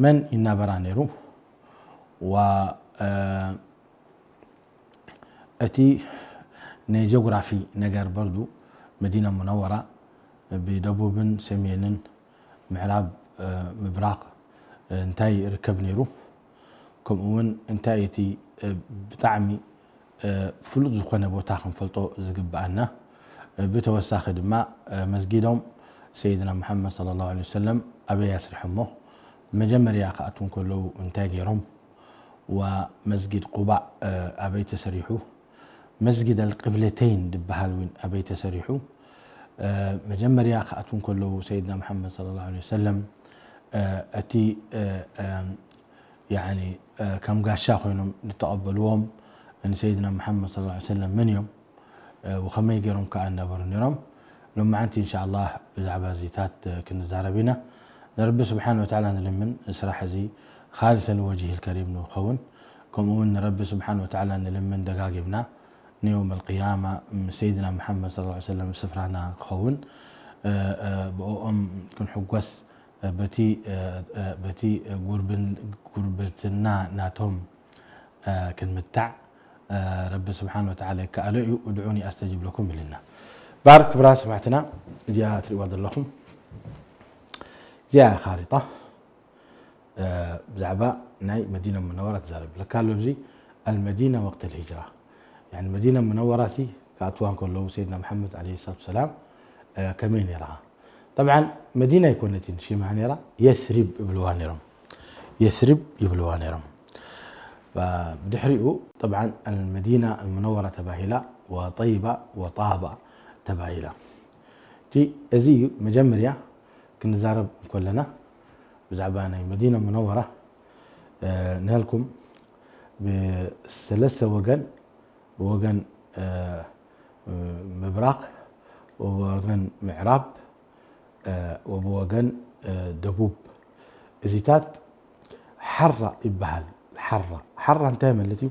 መን ይናበራ ነይሩ? ዋ እቲ ናይ ጀግራፊ ነገር በርዱ መዲና ሙነወራ ብደቡብን ሰሜንን ምዕራብ ምብራቕ እንታይ ይርከብ ነይሩ? ከምኡ እውን እንታይ እቲ ብጣዕሚ ፍሉጥ ዝኾነ ቦታ ክንፈልጦ ዝግብኣና? ብተወሳኺ ድማ መስጊዶም ሰይድና ሙሓመድ ሰለላሁ ዐለይሂ ወሰለም ኣበይ ኣስሪሖሞ? መጀመርያ ክኣትዉ እንከለዉ እንታይ ገይሮም? ወመስጊድ ቁባእ ኣበይ ተሰሪሑ? መስጊድ ኣልቅብለተይን ዝበሃል እውን ኣበይ ተሰሪሑ? መጀመርያ ክኣትዉ እንከለዉ ሰይድና ሙሓመድ ሰለላሁ ዐለይሂ ወሰለም እቲ ያኒ ከም ጋሻ ኮይኖም ዝተቐበልዎም ንሰይድና ሙሓመድ ሰለላሁ ዐለይሂ ወሰለም መን እዮም? ወኸመይ ገይሮም ከኣ እናበሩ ነይሮም? ሎማዓንቲ እንሻ ኣላህ ብዛዕባ እዚታት ክንዛረብ ኢና። ንረቢ ስብሓን ወተዓላ ንልምን ስራሕ እዚ ኻሊሰን ወጅሂል ከሪም ንኸውን። ከምኡ እውን ንረቢ ስብሓን ወተዓላ ንልምን ደጋጊምና ንየውም ኣልቅያማ ምስ ሰይድና ሙሓመድ ሰለላሁ ዐለይሂ ወሰለም ስፍራና ክኸውን ብኦም ክንሕጎስ በቲ በቲ ጉርብትና ናቶም ክንምታዕ ረቢ ስብሓን ወተዓላ ይከኣሎ እዩ። ادعوني أستجب لكم ኢልና። ባር ክብራ ሰማዕትና እዚኣ ትሪእዋ ዘለኹም እዚኣ እያ ካሪጣ ብዛዕባ ናይ መዲና ሙነወራ ትዛረብ ለካ ኣሎ። ኣብዚ ኣልመዲና ወቅት ልሂጅራ ያኒ መዲና ሙነወራ ሲ ክኣትዋ እንከለዉ ሰይድና መሓመድ ዓለይሂ ሰላቱ ወሰላም ከመይ ነይራ? ጠብዓን መዲና ኣይኮነትን ሽማ ነይራ፣ የስሪብ ይብልዋ ነይሮም። የስሪብ ይብልዋ ነይሮም። ብድሕሪኡ ጠብዓን ኣልመዲና ኣልሙነወራ ተባሂላ ወጠይባ ወጣባ ተባሂላ። እቲ እዚ እዩ መጀመርያ ክንዛረብ እንከለና ብዛዕባ ናይ መዲና ሙነወራ ንሃልኩም ብሰለስተ ወገን ብወገን ምብራቕ ወብወገን ምዕራብ ወብወገን ደቡብ እዚታት ሓራ ይበሃል። ሓራ ሓራ እንታይ ማለት እዩ?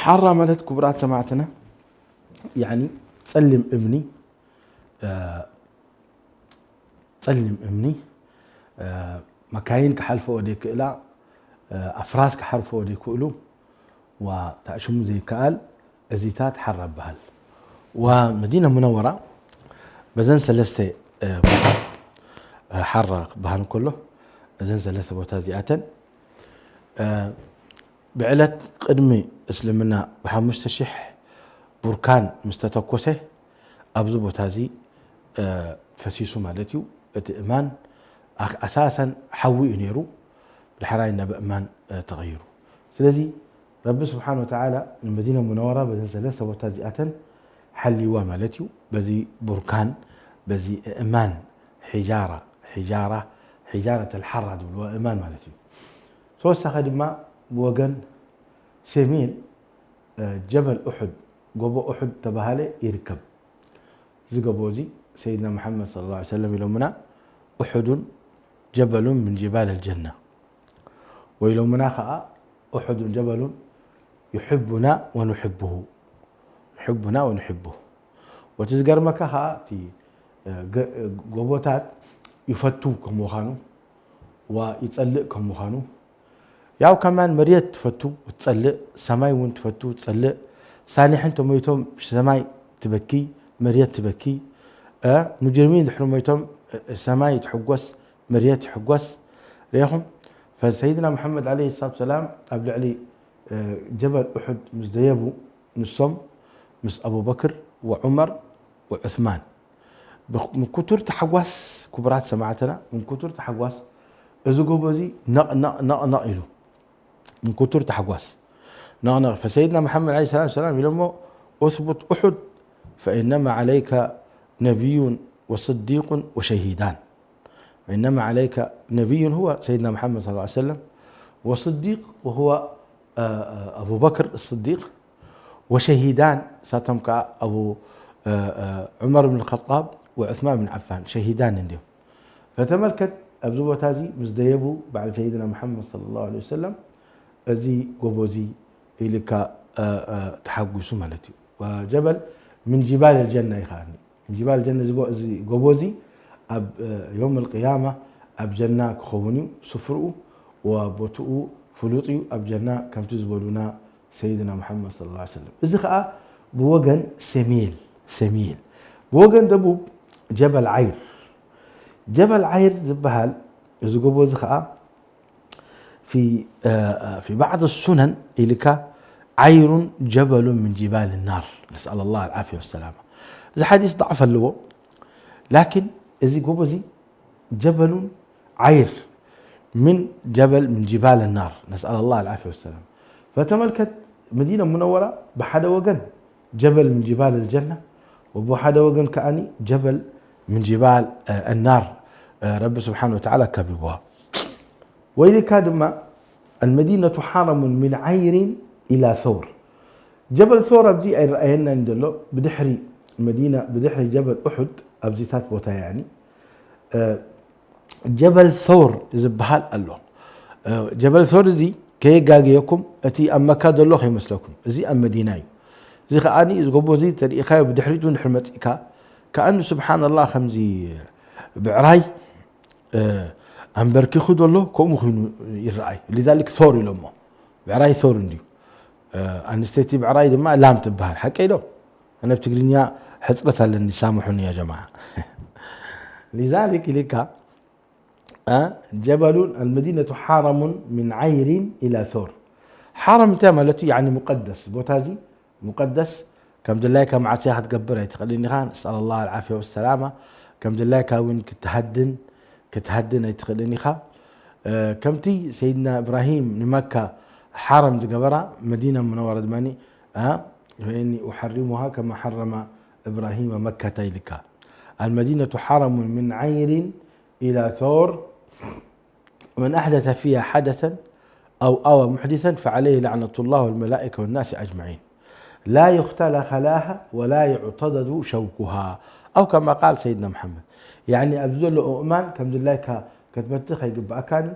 ሓራ ማለት ክቡራት ሰማዕትና ያኒ ጸሊም እምኒ ጸሊም እምኒ መካይን ክሓልፈኦ ዘይክእላ ኣፍራስ ክሓልፈኦ ዘይክእሉ ዋ ታእሽሙ ዘይከኣል እዚታት ሓራ ይበሃል። ዋ መዲና ሙነወራ በዘን ሰለስተ ቦታ ሓራ ክበሃል እንከሎ እዘን ሰለስተ ቦታ እዚኣተን ብዕለት ቅድሚ እስልምና ብሓሙሽተ ሽሕ ቡርካን ምስ ተተኮሰ ኣብዚ ቦታ እዚ ፈሲሱ ማለት እዩ። እቲ እማን ኣሳሰን ሓዊ እዩ ነይሩ፣ ብድሕራይ ናብ እማን ተቐይሩ። ስለዚ ረቢ ስብሓን ወተዓላ ንመዲና ሙነወራ በዘን ሰለስተ ቦታ እዚኣተን ሓልይዋ ማለት እዩ። በዚ ቡርካን በዚ እማን ሒጃራ ሒጃራ ሒጃረት ኣልሓራ ዝብልዋ እማን ማለት እዩ። ተወሳኺ ድማ ብወገን ሰሜን ጀበል ኡሑድ ጎቦ ኡሑድ ተባሃለ ይርከብ። እዚ ጎቦ እዚ ሰይድና መሓመድ ሰለላሁ ዐለይሂ ወሰለም ኢሎምና ኡሑዱን ጀበሉን ምን ጅባል ኣልጀና ወኢሎምና ከዓ ኡሑዱን ጀበሉን ዩሕቡና ወኑሕብሁ ዩሕቡና ወኑሕብሁ። ወቲ ዝገርመካ ከዓ እቲ ጎቦታት ይፈቱ ከም ምዃኑ ዋ ይጸልእ ከም ምዃኑ ያው ከማን መሬት ትፈቱ ትጸልእ፣ ሰማይ እውን ትፈቱ ትጸልእ። ሳሊሕን ተሞይቶም ሰማይ ትበኪ፣ መሬት ትበኪ። ሙጅርሚን ድሕሪ ሞይቶም ሰማይ ትሕጎስ፣ መሬት ትሕጎስ። ርኢኹም ፈሰይድና መሓመድ ዓለይሂ ሰላቱ ሰላም ኣብ ልዕሊ ጀበል ኡሑድ ምስ ደየቡ ንሶም ምስ ኣቡበክር ወዑመር ወዑስማን ምን ኩቱር ተሓጓስ ክቡራት ሰማዕትና ምን ኩቱር ተሓጓስ እዚ ጎቦ እዚ ነቕ ነቕ ነቕ ነቕ ኢሉ ምን ኩቱር ተሓጓስ ነቕ ነቕ ፈሰይድና መሓመድ ዓለይሂ ሰላቱ ሰላም ኢሎሞ أثبت أحد فإنما عليك نبي وصديق وشهيدان وإنما عليك نبي هو سيدنا محمد صلى الله عليه وسلم وصديق وهو أبو بكر الصديق وشهيدان ساتم كا أبو عمر بن الخطاب وعثمان بن عفان شهيدان نديو فتملكت أبزو بوتازي مزديبو بعد سيدنا محمد صلى الله عليه وسلم أزي قبوزي إلك تحقسو مالتي وجبل من جبال الجنة يخاني ጅባል ጀነ እዚ ጎቦ እዚ ኣብ ዮም ልቅያማ ኣብ ጀና ክኸውን እዩ ስፍርኡ፣ ወቦትኡ ፍሉጥ እዩ ኣብ ጀና፣ ከምቲ ዝበሉና ሰይድና ሙሓመድ ሰለላሁ ዐለይሂ ወሰለም። እዚ ኸኣ ብወገን ሰሜል፣ ሰሜል። ብወገን ደቡብ ጀበል ዓይር። ጀበል ዓይር ዝበሃል እዚ ጎቦ እዚ ኸኣ في، آه، في بعض السنن ኢልካ عير جبل من جبال النار، نسأل الله العافية والسلامة። እዚ ሓዲስ ضعف ኣለዎ، ላኪን እዚ ጎቦ እዚ جبل عير من جبل من جبال النار، نسأل الله العافية والسلامة። فتملكت مدينة منورة ብሓደ ወገን جبل من جبال الجنة، ወብሓደ ወገን ከኣኒ جبل من جبال، آه، النار، آه، ረቢ ስብሓን ወተዓላ ከቢብዋ። ወይልካ ድማ المدينة حرم من عير إلى ثور. ጀበል ሶር ኣብዚ ኣይረኣየናን ዘሎ፣ ብድሕሪ መዲና፣ ብድሕሪ ጀበል ኡሑድ ኣብዚታት ቦታ ያኒ፣ እ፣ ጀበል ሶር ዝበሃል ኣሎ። እ፣ ጀበል ሶር እዚ ከየጋገየኩም እቲ ኣብ መካ ዘሎ ከይመስለኩም፣ እዚ ኣብ መዲና እዩ። እዚ ከኣኒ እዚ ጎቦ እዚ ተሪኢኻዮ ብድሕሪቱ እንድሕር መጺእካ ከኣኑ ስብሓንላህ ከምዚ ብዕራይ እ፣ ኣንበርኪኹ ዘሎ ከምኡ ኮይኑ ይረኣይ። ሊዛሊክ ሶር ኢሎሞ። ብዕራይ ሶር እንድዩ። እ፣ ኣንስተይቲ ብዕራይ ድማ ላም ትበሃል። ሓቀይ ዶ? ኣነ ብ ትግርኛ ሕጽረት ኣለኒ፣ ሳምሑኒ ያ ጀማዓ። ሊዛሊክ ኢልካ፣ እ፣ ጀበሉን ኣልመዲነቱ ሓረሙን ሚን ዓይሪን ኢላ ሶር። ሓረም እንታይ ማለት እዩ? ያኒ ሙቀደስ። ቦታ እዚ ሙቀደስ፣ ከም ድላይካ መዓስያ ክትገብር ኣይትኽእልን ኢኻ። ነስኣል ላህ ኣልዓፍያ ወሰላማ። ከም ድላይካ እውን ክትሃድን፣ ክትሃድን ኣይትኽእልን ኢኻ። እ፣ ከምቲ ሰይድና እብራሂም ንመካ ሓረም ዝገበራ፣ መዲና ሙነወራ ድማ፣ እ፣ ፈኢኒ ኡሐሪሙሃ ከማ ሐረመ እብራሂመ መከተ ኢልካ። ኣልመዲነቱ ሓረሙን ምን ዓይሪን ኢላ ቶር። من أحدث فيها حدثا أو آوى محدثا فعليه لعنة الله والملائكة والناس أجمعين. لا يختلى خلاها ولا يعتضد شوكها. أو كما قال سيدنا محمد. يعني ኣብዚ ዘሎ እእማን ከም ድላይካ ክትበትኽ ኣይግብኣካን እዩ።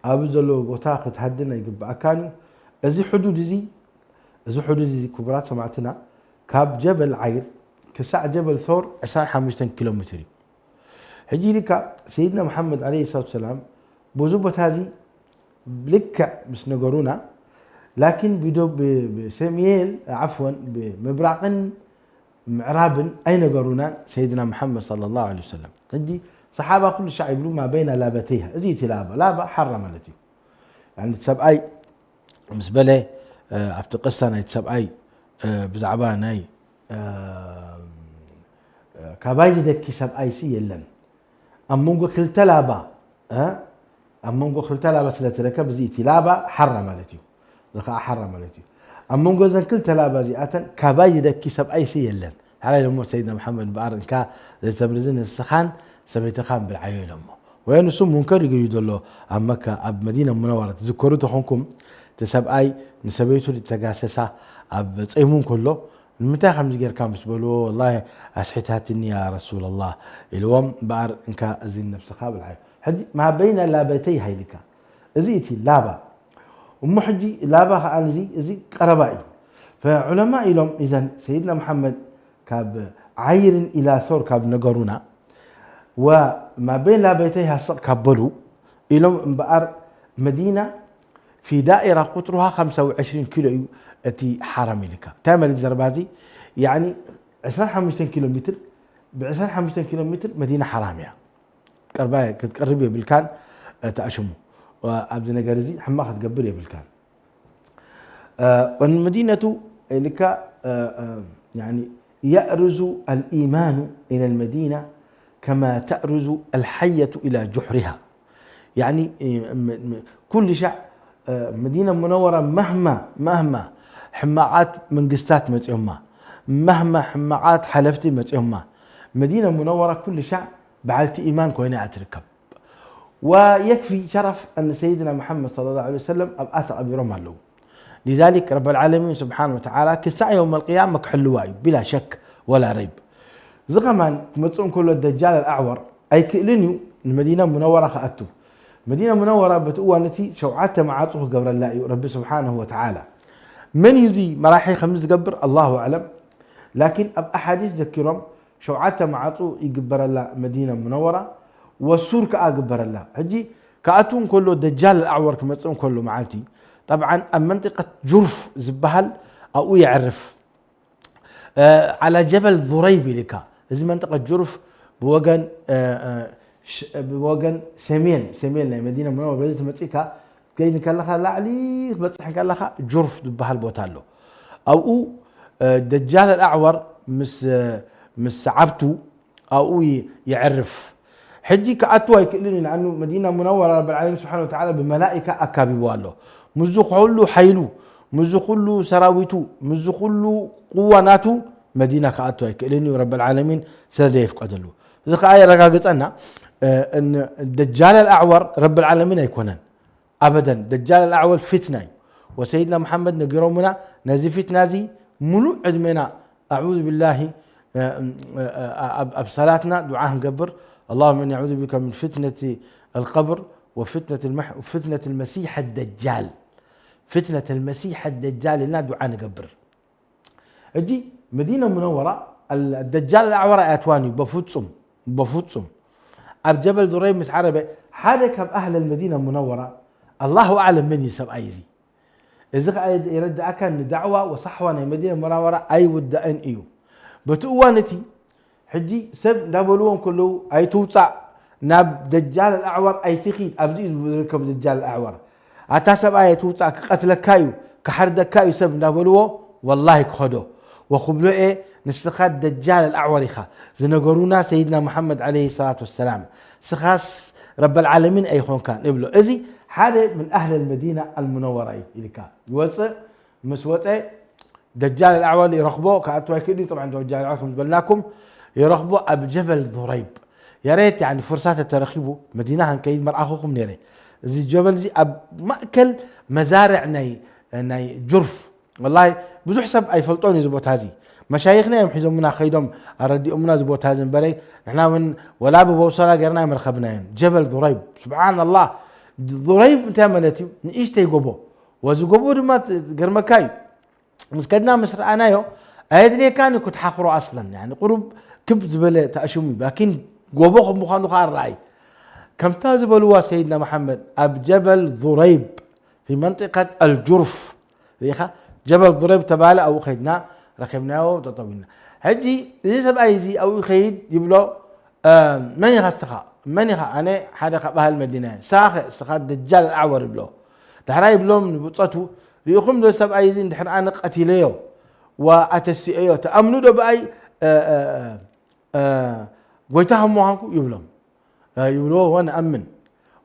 ኣብዚ ዘሎ ቦታ ክትሃድን ኣይግብኣካን እዩ። እዚ ሕዱድ እዚ፣ እዚ ሕዱድ እዚ ክቡራት ሰማዕትና ካብ ጀበል ዓይር ክሳዕ ጀበል ሶር ዕስራን ሓሙሽተን ኪሎ ሜትር እዩ። ሕጂ ኢልካ ሰይድና መሓመድ ዓለይሂ ሰላቱ ወሰላም በዚ ቦታ እዚ ልክዕ ምስ ነገሩና፣ ላኪን ብዶ-፣ ብ-፣ ብሰሜን፣ ዓፍወን፣ ብምብራቕን ምዕራብን ኣይነገሩናን ሰይድና መሓመድ ሰለላሁ ዐለይሂ ወሰለም። ሕጂ ሰሓባ ኩሉ ሻዕ ይብሉ ማ በይና ላበተይሃ፣ እዚ እቲ ላባ፣ ላባ ሓራ ማለት እዩ። ያኒ እቲ ሰብኣይ ምስ በለ፣ እ፣ ኣብቲ ቅሳ ናይቲ ሰብኣይ፣ እ፣ ብዛዕባ ናይ፣ እ፣ እ፣ ካባይ ዝደኪ ሰብኣይሲ የለን። ኣብ መንጎ ክልተ ላባ፣ እ፣ ኣብ መንጎ ክልተ ላባ ስለ ትረከብ፣ እዚ እቲ ላባ ሓራ ማለት እዩ። እዚ ኸዓ ሓራ ማለት እዩ። ኣብ መንጎ እዘን ክልተ ላባ እዚኣተን ካባይ ዝደኪ ሰብኣይሲ የለን። ሓራይ ደሞ ሰይድና መሓመድ እምበኣር እንካ ዘተምርዚ ንስኻን ሰበይትኻን ብልዓዮ ኢሎሞ። ወይ ንሱ ሙንከር ይግርዩ ዘሎ ኣብ መካ፣ ኣብ መዲና ሙነወራ ትዝከሩ ተኾንኩም፣ እቲ ሰብኣይ ንሰበይቱ ዝተጋሰሳ ኣብ ጸይሙ እንከሎ፣ ንምንታይ ከምዚ ጌርካ ምስ በልዎ፣ ወላሂ ኣስሒታትኒ ያ ረሱለላህ ኢልዎም፣ እምበኣር እንካ እዚ ነብስኻ ብልዓዮ። ሕጂ ማ በይነ ላበተይሃ ኢልካ፣ እዚ እቲ ላባ። እሞ ሕጂ ላባ ኸዓ እዚ፣ እዚ ቀረባ እዩ። ፈዑለማ ኢሎም፣ ኢዘን ሰይድና መሓመድ ካብ ዓይርን ኢላ ሶር ካብ ነገሩና፣ ወማ በይን ላበተይሃ ስቕ ካብ በሉ ኢሎም እምበኣር፣ መዲና ፊ ዳኢራ ቁጥሩሃ ኸምሳ ወዕሽሪን ኪሎ እዩ እቲ ሓራም ኢልካ። እንታይ ማለት ዘረባ እዚ? ያኒ ዕስራን ሓሙሽተን ኪሎ ሜትር፣ ብዕስራን ሓሙሽተን ኪሎ ሜትር መዲና ሓራም እያ። ቀርባ ክትቀርብ የብልካን፣ እ፣ ተኣሽሙ። እ፣ ኣብዚ ነገር እዚ ሕማቕ ክትገብር የብልካን። እ፣ ወልመዲነቱ ኢልካ፣ እ፣ እ፣ ያኒ የእርዙ ኣልኢማኑ ኢለ ልመዲና ከማ ተእርዙ ኣልሓየቱ ኢላ ጁሕሪሃ። ያኒ፣ እ፣ ም-፣ ም-፣ ኩሉ ሻዕ፣ እ፣ መዲና ሙነወራ ማህማ፣ ማህማ ሕማቓት መንግስታት መጽዮማ፣ ማህማ ሕማቓት ሓለፍቲ መጽዮማ፣ መዲና ሙነወራ ኩሉ ሻዕ በዓልቲ ኢማን ኮይና እያ ትርከብ። ወየክፊ ሸረፍ ኣን ሰይድና መሓመድ ሰለላሁ ዐለይሂ ወሰለም ኣብኣ ተቐቢሮም ኣለዉ። ሊዛሊክ ረበል ዓለሚን ስብሓን ወተዓላ ክሳዕ የውም ኣልቅያማ ክሕልዋ እዩ፣ ቢላ ሸክ ወላ ረይብ። እዚ ኸማን ክመጽእ እንከሎ ደጃል ኣልኣዕወር ኣይክእልን እዩ ንመዲና ሙነወራ ክኣቱ። መዲና ሙነወራ በቲ እዋን እቲ ሸውዓተ መዓጹ ክገብረላ እዩ ረቢ ስብሓንሁ ወተዓላ። መን እዩ እዚ መራሒ ከምዚ ዝገብር? ኣላሁ ኣዕለም። ላኪን ኣብ ኣሓዲስ ዘኪሮም ሸውዓተ መዓጹ ይግበረላ መዲና ሙነወራ፣ ወሱር ከኣ ግበረላ። ሕጂ ክኣቱ እንከሎ፣ ደጃል ኣልኣዕወር ክመጽእ እንከሎ መዓልቲ፣ ጠብዓን ኣብ መንጢቀት ጁርፍ ዝበሃል ኣብኡ የዕርፍ። ዓላ ጀበል ዙረይብ ኢልካ፣ እዚ መንጠቀት ጁርፍ ብወገን ብወገን ሰሜን ሰሜን ናይ መዲና ሙነወር በዚ ትመፅእካ፣ ትከይድ ከለኻ ላዕሊ ክትበፅሕ ከለኻ ጁርፍ ዝበሃል ቦታ ኣሎ። ኣብኡ ደጃል ኣልኣዕወር ምስ ምስ ሰዓብቱ ኣብኡ የዕርፍ። ሕጂ ክኣቱ ኣይክእልን እዩ። ንኣኑ መዲና ሙነወራ ረብል ዓለሚን ስብሓን ወተዓላ ብመላኢካ ኣካቢቡ ኣሎ። ምስዚ ኩሉ ሓይሉ፣ ምስዚ ኩሉ ሰራዊቱ፣ ምስዚ ኩሉ ቁዋ ናቱ መዲና ክኣቱ ኣይክእልን እዩ። ረብል ዓለሚን ስለ ደየፍቀደሉ። እዚ ከዓ የረጋግፀና፣ እ፣ እን-፣ ደጃል ኣልኣዕወር ረብል ዓለሚን ኣይኮነን። ኣበደን። ደጃል ኣልኣዕወር ፊትና እዩ። ወሰይድና መሓመድ ነጊሮምና፣ ነዚ ፊትና እዚ ሙሉእ ዕድሜና ኣዑዙ ቢላሂ፣ እ፣ እ፣ እ፣ ኣብ፣ ኣብ ሰላትና ዱዓ ክንገብር፣ اللهم إني أعوذ بك من فتنة القبر وفتنة المح-، وفتنة المسيح الدجال. فتنة المسيح الدجال ኢልና ዱዓ ንገብር። ሕጂ መዲና ሙነወራ፣ ኣል-፣ ደጃል ኣልኣዕወር ኣይኣትዋን እዩ፣ በፍጹም፣ በፍጹም። ኣብ ጀበል ዙረይብ ምስ ዓረበ፣ ሓደ ካብ ኣህለል መዲና ሙነወራ፣ ኣላሁ ኣዕለም መን እዩ ሰብኣይ እዚ። እዚ ኸኣ የረድኣካ፣ ንዳዕዋ ወሳሕዋ ናይ መዲና ሙነወራ ኣይውዳእን እዩ። በቲ እዋን እቲ፣ ሕጂ ሰብ እንዳበልዎ እንከለዉ፣ "ኣይትውጻእ፣ ናብ ደጃል ኣልኣዕወር ኣይትኺድ፣ ኣብዚ እዩ ዝርከብ ደጃል ኣልኣዕወር። ኣታ ሰብኣይ ኣይትውጻእ፣ ክቐትለካ እዩ፣ ክሓርደካ እዩ ሰብ" እንዳበልዎ፣ ወላሂ ክኸዶ። ወክብሎ እየ፣ "ንስኻ ደጃል ኣልኣዕወር ኢኻ፣ ዝነገሩና ሰይድና ሙሓመድ ዓለይሂ ሰላቱ ወሰላም፣ ስኻስ ረበል ዓለሚን ኣይኾንካን" እብሎ። እዚ ሓደ ምን ኣህለል መዲና ኣልሙነወራ እዩ ኢልካ ይወፅእ። ምስ ወፀ ደጃል ኣልኣዕወር ይረኽቦ፣ ክኣቱ ኣይክእልን እዩ። ጠብዓን ደጃል ኣልኣዕወር ከም ዝበልናኩም ይረኽቦ ኣብ ጀበል ዙረይብ። ያ ሬት፣ ያኒ፣ ፍርሳ ተተረኺቡ መዲና ክንከይድ መርኣኹኹም ነይረ። እዚ ጀበል እዚ ኣብ ማእከል መዛርዕ ናይ፣ ናይ ጁርፍ። ወላሂ ብዙሕ ሰብ ኣይፈልጦን እዩ እዚ ቦታ እዚ። መሻይኽና እዮም ሒዞምና ከይዶም ኣረዲኦምና እዚ ቦታ እዚ እምበረይ፣ ንሕና እውን ወላ ብበውሰላ ጌርና ኣይመርኸብናዮን። ጀበል ዙረይብ፣ ስብሓንላህ፣ ዙረይብ እንታይ ማለት እዩ? ንእሽተይ ጎቦ። ወዚ ጎቦ ድማ ት-፣ ገርመካ እዩ። ምስ ከድና ምስ ረኣናዮ፣ ኣየድልየካን እዩ ክትሓኽሮ ኣስለን። ያኒ ቁሩብ ክብ ዝበለ ተኣሽሙ እዩ። ላኪን ጎቦ ከም ምዃኑ ኸኣ ረኣይ። ከምታ ዝበልዋ ሰይድና መሓመድ ኣብ ጀበል ዙረይብ ፊ መንጢቀት ኣልጁርፍ፣ ርኢኻ? ጀበል ዙረይብ ተባለ፣ ኣብኡ ኸድና ረኺብናዮ፣ ጠጠው ኢልና። ሕጂ እዚ ሰብኣይ እዚ ኣብኡ ይኸይድ ይብሎ፣ "እ፣ መን ኢኻ እስኻ? መን ኢኻ?" "ኣነ ሓደ ካብ ኣህል መዲና እየ." "ሳኸ እስኻ ደጃል ኣልኣዕወር?" ይብሎ። ዳሕራይ ይብሎም ንብጾቱ፣ "ርኢኹም ዶ ሰብኣይ እዚ እንድሕር ኣነ ቀቲለዮ ወኣተሲኦዮ፣ ትኣምኑ ዶ ብኣይ፣ እ፣ እ፣ እ፣ እ፣ ጎይታ ከም ምዃንኩ?" ይብሎም። እ፣ ይብልዎ፣ "ወ ንኣምን."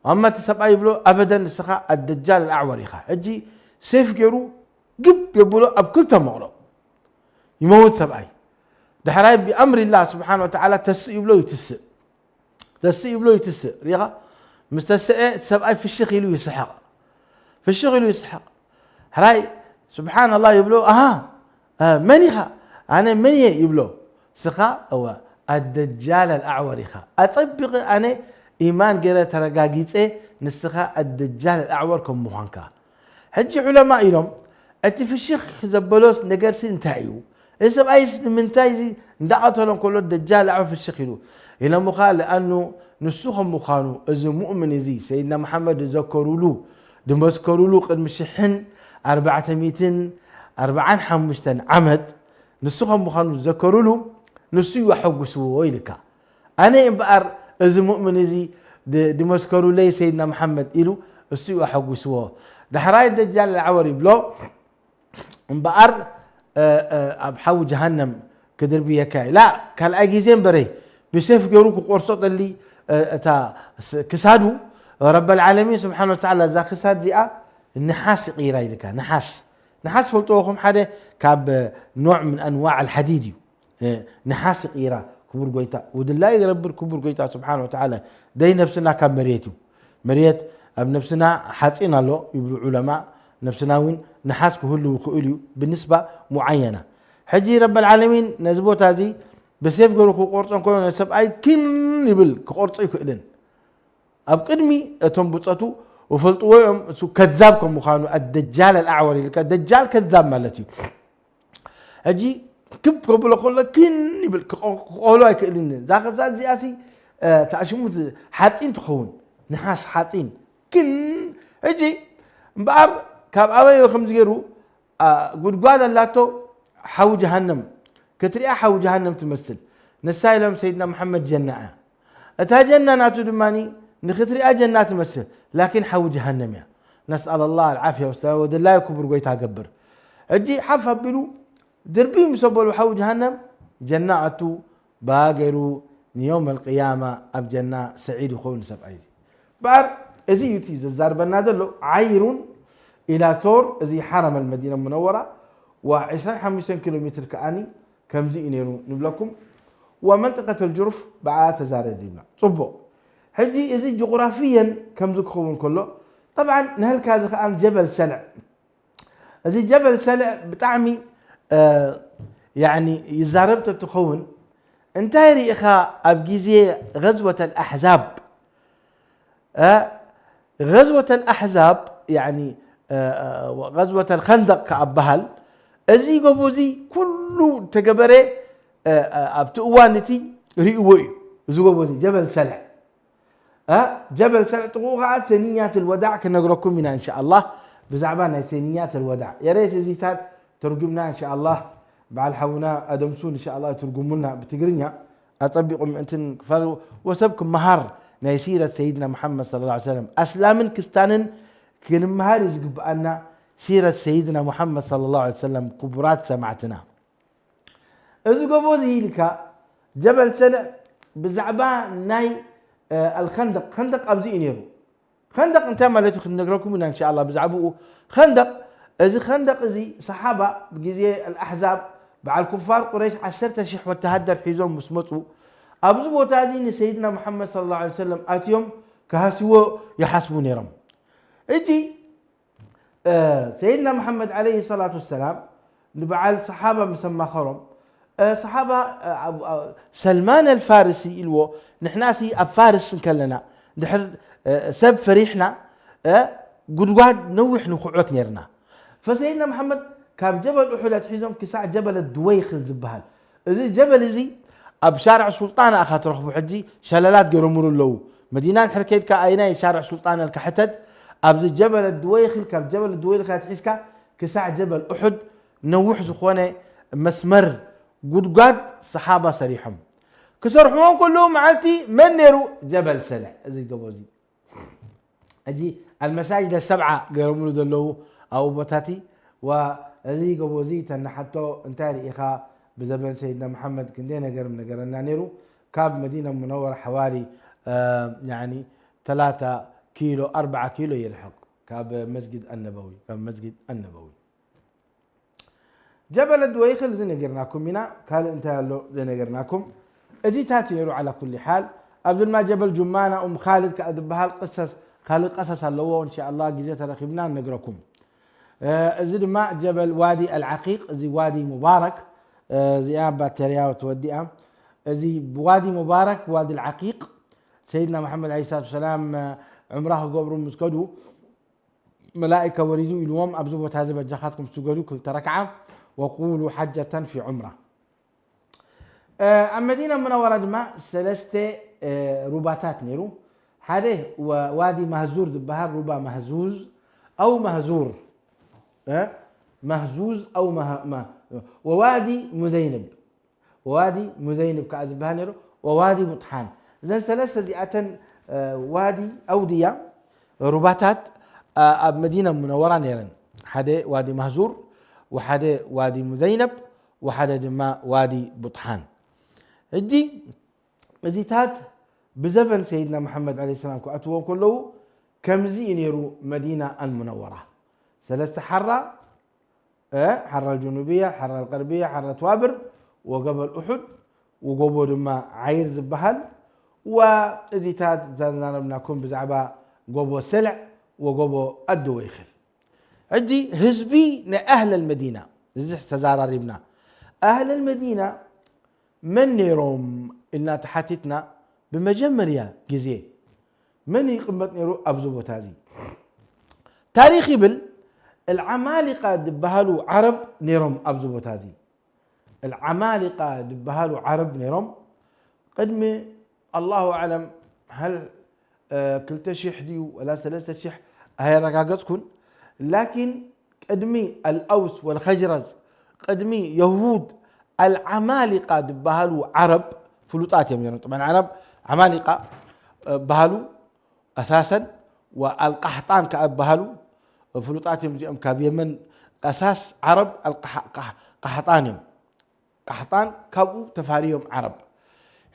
ኣማ እቲ ሰብኣይ ይብሎ፣ "ኣበደን፣ ንስኻ ኣደጃል ኣልኣዕወር ኢኻ። ሕጂ ሴፍ ገይሩ ግብ የብሎ፣ ኣብ ክልተ መቕሎ ይመውት ሰብኣይ። ዳሕራይ ብኣምሪ ላህ ስብሓን ወተዓላ ተስእ ይብሎ፣ ይትስእ። ተስእ ይብሎ፣ ይትስእ። ሪኢኻ? ምስ ተስአ እቲ ሰብኣይ ፍሽኽ ኢሉ ይስሕቕ። ፍሽኽ ኢሉ ይስሕቕ። ሕራይ ስብሓንላህ ይብሎ፣ ኣሃ፣ እ፣ መን ኢኻ? ኣነ መን እየ? ይብሎ። ስኻ፣ እወ፣ ኣደጃል ኣልኣዕወር ኢኻ። ኣጸቢቐ ኣነ ኢማን ገይረ ተረጋጊጸ፣ ንስኻ ኣደጃል ኣልኣዕወር ከም ምዃንካ። ሕጂ ዑለማ ኢሎም፣ እቲ ፍሽኽ ዘበሎስ ነገርሲ እንታይ እዩ? እዚ ሰብኣይስ ንምንታይ እዚ እንዳቐተሎ እንከሎ ደጃል ኣዕወር ፍሽኽ ኢሉ? ኢሎምኻ፣ ለኣኑ ንሱ ከም ምዃኑ፣ እዚ ሙእምን እዚ ሰይድና መሓመድ ዝዘከሩሉ፣ ዝመስከሩሉ ቅድሚ ሽሕን ኣርባዕተ ሚእትን ኣርባዓን ሓሙሽተን ዓመት፣ ንሱ ከም ምዃኑ ዝዘከሩሉ፣ ንሱ እዩ ኣሐጉስዎ ኢልካ። ኣነ እምበኣር እዚ ሙእምን እዚ ድ-፣ ድመስከሩለይ ሰይድና መሓመድ ኢሉ እሱ እዩ ኣሐጉስዎ። ዳሕራይ ደጃል ኣልኣዕወር ይብሎ እምበኣር፣ እ፣ እ፣ ኣብ ሓዊ ጀሃነም ክድርብየካ እዩ። ላ፣ ካልኣይ ግዜ እምበረይ ብሴፍ ገይሩ ክቆርጾ ጠሊ፣ እ፣ እታ ስ-፣ ክሳዱ ረበል ዓለሚን ስብሓን ወተዓላ እዛ ክሳድ እዚኣ ንሓስ ይቕይራ ኢልካ። ንሓስ፣ ንሓስ ፈልጥዎ ኹም ሓደ ካብ ኖዕ ምን ኣንዋዕ ኣልሓዲድ እዩ። እ፣ ነሓስ ይቕይራ ክቡር ጎይታ፣ ውድላይ ይረብር ክቡር ጎይታ ስብሓን ወተዓላ። ደይ ነብስና ካብ መሬት እዩ። መሬት ኣብ ነብስና ሓፂን ኣሎ ይብሉ ዑለማ፣ ነብስና እውን ነሓስ ክህሉ ይኽእል እዩ ብንስባ ሙዓየና። ሕጂ ረበል ዓለሚን ነዚ ቦታ እዚ ብሴፍ ገይሩ ክቆርጾ እንከሎ ነሰብኣይ ኪን ይብል ክቆርጾ ይኽእልን። ኣብ ቅድሚ እቶም ብጾቱ እፈልጥዎ እዮም፣ እሱ ከዛብ ከም ምዃኑ፣ ኣደጃል ኣልኣዕወር ኢልካ፣ ደጃል ከዛብ ማለት እዩ። ሕጂ ክብ ከብሎ ከሎ ኪን ይብል፣ ክቆ-፣ ክቆሎ ኣይክእልን። እዛ ከዛብ እዚኣሲ ተኣሽሙት ሓፂን ትኸውን፣ ንሓስ ሓፂን። ግን ሕጂ እምበኣር ካብ ኣበዮ ከምዚ ገይሩ፣ ኣ፣ ጉድጓድ ኣላቶ፣ ሓዊ ጀሃነም። ክትሪኣ ሓዊ ጀሃነም ትመስል። ንሳ ኢሎም ሰይድና መሓመድ ጀና እያ። እታ ጀና ናቱ ድማ ንክትሪኣ ጀና ትመስል፣ ላኪን ሓዊ ጀሃነም እያ። ነስኣል ኣላህ ኣልዓፍያ ወሰላም፣ ወደላዩ ክቡር ጎይታ ገብር። ሕጂ ሓፍ ኣቢሉ ድርቢ ምስ ኣበሉ ሓዊ ጀሃነም ጀና ኣቱ፣ ብኣ ገይሩ ንዮም ኣልቅያማ ኣብ ጀና ሰዒድ ይኸውን ሰብኣይ። እምበኣር እዚ እዩ እቲ ዘዛርበና ዘሎ። ዓይሩን ኢላ ቶር፣ እዚ ሓረም ኣልመዲና ሙነወራ፣ ዋ ዕስራን ሓሙሽተን ኪሎ ሜትር ከኣኒ ከምዚ እዩ ነይሩ ንብለኩም። ወመንጠቀት ኣልጅሩፍ ብኣ ተዛረድ ይብላ። ጽቡቕ። ሕጂ እዚ ጅغራፍየን ከምዚ ክኸውን ከሎ፣ ጠብዓን ንህልካ እዚ ከኣ ጀበል ሰልዕ። እዚ ጀበል ሰልዕ ብጣዕሚ፣ እ፣ ያኒ ይዛረብ ተትኸውን፣ እንታይ ርኢኻ ኣብ ግዜ ገዝወት ኣልኣሕዛብ፣ እ፣ ገዝወት ኣልኣሕዛብ፣ ያኒ፣ እ፣ እ፣ ገዝወት ኣልኸንደቕ ከኣ በሃል፣ እዚ ጎቦ እዚ ኩሉ ተገበረ፣ እ፣ እ፣ ኣብቲ እዋን እቲ ርእይዎ እዩ። እዚ ጎቦ እዚ ጀበል ሰልዕ። እ፣ ጀበል ሰልዕ ጥቕኡ ኸዓ ሰንያት ኣልወዳዕ ክነግረኩም ኢና እንሻኣላህ። ብዛዕባ ናይ ሰንያት ኣልወዳዕ የሬት እዚታት ተርጉምና እንሻኣላህ። በዓል ሓውና ኣደምሱን እንሻኣላህ ትርጉሙልና ብትግርኛ ኣጸቢቑ ምእንትን ክፋል ወሰብ ክመሃር ናይ ሲረት ሰይድና ሙሓመድ ሰለላሁ ዐለይሂ ወሰለም ኣስላምን ክስታንን ክንመሃር እዩ ዝግብኣና። ሲረት ሰይድና ሙሓመድ ሰለላሁ ዐለይሂ ወሰለም ክቡራት ሰማዕትና። እዚ ጎቦ እዚ ኢልካ ጀበል ሰልዕ ብዛዕባ ናይ፣ እ፣ ኣልኸንደቕ፣ ኸንደቕ ኣብዚ እዩ ነይሩ። ኸንደቕ እንታይ ማለት እዩ ክንነግረኩም ኢና እንሻኣላህ ብዛዕባኡ። ኸንደቕ፣ እዚ ኸንደቕ እዚ ሰሓባ ብግዜ ኣልኣሕዛብ በዓል ኩፋር ቁረይሽ ዓሰርተ ሽሕ ወተሃደር ሒዞም ምስ መጹ ኣብዚ ቦታ እዚ ንሰይድና መሓመድ ሰለላሁ ዐለይሂ ወሰለም ኣትዮም ክሃስይዎ ይሓስቡ ነይሮም። እጂ እ፣ ሰይድና መሓመድ ዓለይሂ ሰላቱ ወሰላም ንበዓል ሰሓባ ምስ ኣማኸሮም፣ እ፣ ሰሓባ፣ እ፣ ኣብ፣ ኣብ፣ ሰልማን ኣልፋርሲ ኢልዎ፣ ንሕናሲ ኣብ ፋርስ እንከለና፣ ድሕር፣ እ፣ ሰብ ፈሪሕና፣ እ፣ ጉድጓድ ነዊሕ ንኹዕት ነይርና። ፈሰይድና መሓመድ ካብ ጀበል ኡሑድ ኣትሒዞም ክሳዕ ጀበል ድወይኽል ዝበሃል፣ እዚ ጀበል እዚ ኣብ ሻርዕ ሱልጣን ኢኻ ትረኽቦ። ሕጂ ሸለላት ገይሮምሉ ኣለዉ። መዲና እንድሕር ከይድካ ኣይናይ ሻርዕ ሱልጣን ኢልካ ሕተት። ኣብዚ ጀበል ድወይኽል፣ ካብ ጀበል ድወይኽል ኣትሒዝካ ክሳዕ ጀበል ኡሑድ ነዊሕ ዝኾነ መስመር ጉድጓድ ሰሓባ ሰሪሖም። ክሰርሕዎ ከለዉ መዓልቲ መን ነይሩ? ጀበል ሰልዕ፣ እዚ ጎቦ እዚ። ሕጂ ኣልመሳጅድ ሰብዓ ገይሮምሉ ዘለዉ ኣብኡ ቦታቲ። ወእዚ ጎቦ እዚ ተናሓቶ እንታይ ርኢኻ? ብዘበን ሰይድና መሓመድ ክንደይ ነገር ምነገረና ነይሩ። ካብ መዲና ሙነወር ሓዋሪ፣ እ፣ ያኒ ተላታ ኪሎ፣ ኣርባዓ ኪሎ ይርሕቕ ካብ መስጊድ ኣነበዊ፣ ካብ መስጊድ ኣነበዊ። ጀበል ድወይኽል እዚ ነጊርናኩም ኢና። ካልእ እንታይ ኣሎ ዘይነገርናኩም? እዚታት ነይሩ። ዓላ ኩሊ ሓል፣ ኣብ ድማ ጀበል ጁማና ኡም ኻልድ ከኣ ዝበሃል ቅሰስ፣ ካልእ ቀሰስ ኣለዎ። እንሻኣላህ ግዜ ተረኺብና ንነግረኩም። እ፣ እዚ ድማ ጀበል ዋዲ ኣልዓቂቅ፣ እዚ ዋዲ ሙባረክ፣ እ፣ እዚኣ ባተርያ ተወዲኣ። እዚ ዋዲ ሙባረክ፣ ዋዲ ኣልዓቂቅ፣ ሰይድና መሓመድ ዓለይሂ ሰላቱ ወሰላም፣ እ፣ ዑምራ ክገብሩ ምስ ከዱ፣ መላኢካ ወሪዱ ኢልዎም፣ ኣብዚ ቦታ እዚ በጃኻትኩም ስገዱ ክልተ ረክዓ፣ ወቁሉ ሓጀተን ፊ ዑምራ። እ፣ ኣብ መዲና ሙነወራ ድማ ሰለስተ፣ እ፣ ሩባታት ነይሩ። ሓደ ወ-፣ ዋዲ ማህዙር ዝበሃል ሩባ ማህዙዝ፣ ኣው ማህዙር፣ እ፣ ማህዙዝ ኣው ማህ-፣ ማ-፣ ወዋዲ ሙዘይንብ። ወዋዲ ሙዘይንብ ከኣ ዝበሃል ነይሩ፣ ወዋዲ ቡጥሓን። እዘን ሰለስተ እዚኣተን፣ እ፣ ዋዲ ኣውድያ፣ ሩባታት፣ እ፣ ኣብ መዲና ሙነወራ ነይረን። ሓደ ዋዲ ማህዙር፣ ወሓደ ዋዲ ሙዘይነብ፣ ወሓደ ድማ ዋዲ ቡጥሓን። ሕጂ እዚታት ብዘበን ሰይድና መሓመድ ዓለይሂ ሰላም ክኣትዎ ከለዉ ከምዚ እዩ ነይሩ መዲና ኣልሙነወራ። ሰለስተ ሓራ፣ እ፣ ሓራ ኣልጀኑብያ፣ ሓራ ኣልቀርብያ፣ ሓራ ተዋብር፣ ወገበል ኡሑድ፣ ወጎቦ ድማ ዓይር ዝበሃል፣ ወእዚታት ዘዛረብናኩም ብዛዕባ ጎቦ ሰልዕ ወጎቦ ኣድወይኽል። ሕጂ ህዝቢ ናይ ኣህለል መዲና፣ እዚ ተዛራሪብና። ኣህለል መዲና መን ነይሮም ኢልና ተሓቲትና፣ ብመጀመርያ ግዜ መን ይቕመጥ ነይሩ ኣብዚ ቦታ እዚ? ታሪኽ ይብል፣ ኣልዓማሊቃ ዝበሃሉ ዓረብ ነይሮም ኣብዚ ቦታ እዚ። ኣልዓማሊቃ ዝበሃሉ ዓረብ ነይሮም። ቅድሚ ኣላሁ ኣዕለም፣ ሀል ክልተ ሺሕ ድዩ ወላ ሰለስተ ሺሕ ኣየረጋገፅኩን። ላኪን ቅድሚ ኣልኣውስ ወልኸጅረዝ፣ ቅድሚ የሁድ፣ ኣልዓማሊቃ ዝበሃሉ ዓረብ ፍሉጣት እዮም ነይሮም። ጥበን ዓረብ ዓማሊቃ በሃሉ ኣሳሰን፣ ወኣልቃሕጣን ከዓ በሃሉ ፍሉጣት እዮም። እዚኦም ካብ የመን፣ ኣሳስ ዓረብ ኣልቃሕ-፣ ቃሕ-፣ ቃሕጣን እዮም። ቃሕጣን ካብኡ ተፋርዮም ዓረብ።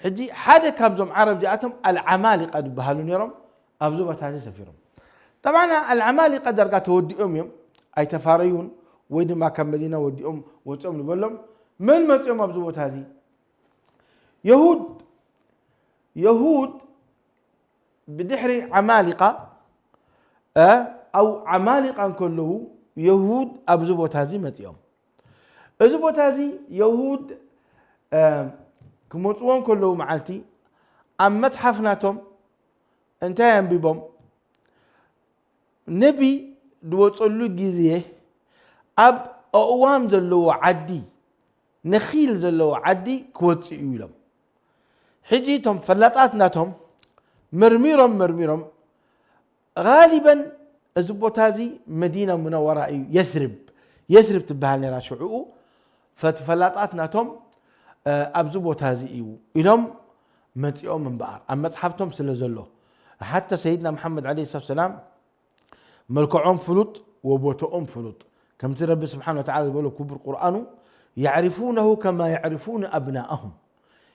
ሕጂ ሓደ ካብዞም ዓረብ እዚኣቶም ኣልዓማሊቃ ዝበሃሉ ነይሮም፣ ኣብዚ ቦታ እዚ ሰፊሮም። ጠብዓን ኣልዓማሊቃ ዳርጋ ተወዲኦም እዮም፣ ኣይተፋረዩን፣ ወይ ድማ ካብ መዲና ወዲኦም ወፂኦም ንበሎም። መን መፂኦም ኣብዚ ቦታ እዚ? የሁድ። የሁድ ብድሕሪ ዓማሊቃ፣ እ፣ ኣብ ዓማሊቃ እንከለዉ የሁድ ኣብዚ ቦታ እዚ መፂኦም። እዚ ቦታ እዚ የሁድ፣ እ፣ ክመፅዎ እንከለዉ መዓልቲ ኣብ መፅሓፍ ናቶም እንታይ ኣንቢቦም? ነቢ ዝወፀሉ ግዜ ኣብ ኣእዋም ዘለዎ ዓዲ፣ ነኺል ዘለዎ ዓዲ ክወፅእ እዩ ኢሎም። ሕጂ እቶም ፈላጣት ናቶም መርሚሮም መርሚሮም፣ ጋሊበን እዚ ቦታ እዚ መዲና ሙነወራ እዩ፣ የስሪብ፣ የስሪብ ትበሃል ነይራ ሽዕኡ። ፈቲ ፈላጣት ናቶም፣ እ፣ ኣብዚ ቦታ እዚ እዩ ኢሎም መፂኦም እምበኣር፣ ኣብ መፅሓፍቶም ስለ ዘሎ። ሓታ ሰይድና መሓመድ ዓለይሂ ሰላቱ ወሰላም መልክዖም ፍሉጥ ወቦትኦም ፍሉጥ። ከምቲ ረቢ ስብሓነ ወተዓላ ዝበሎ ክቡር ቁርኣኑ፣ "የዕሪፉነሁ ከማ የዕሪፉነ ኣብናኣሁም።"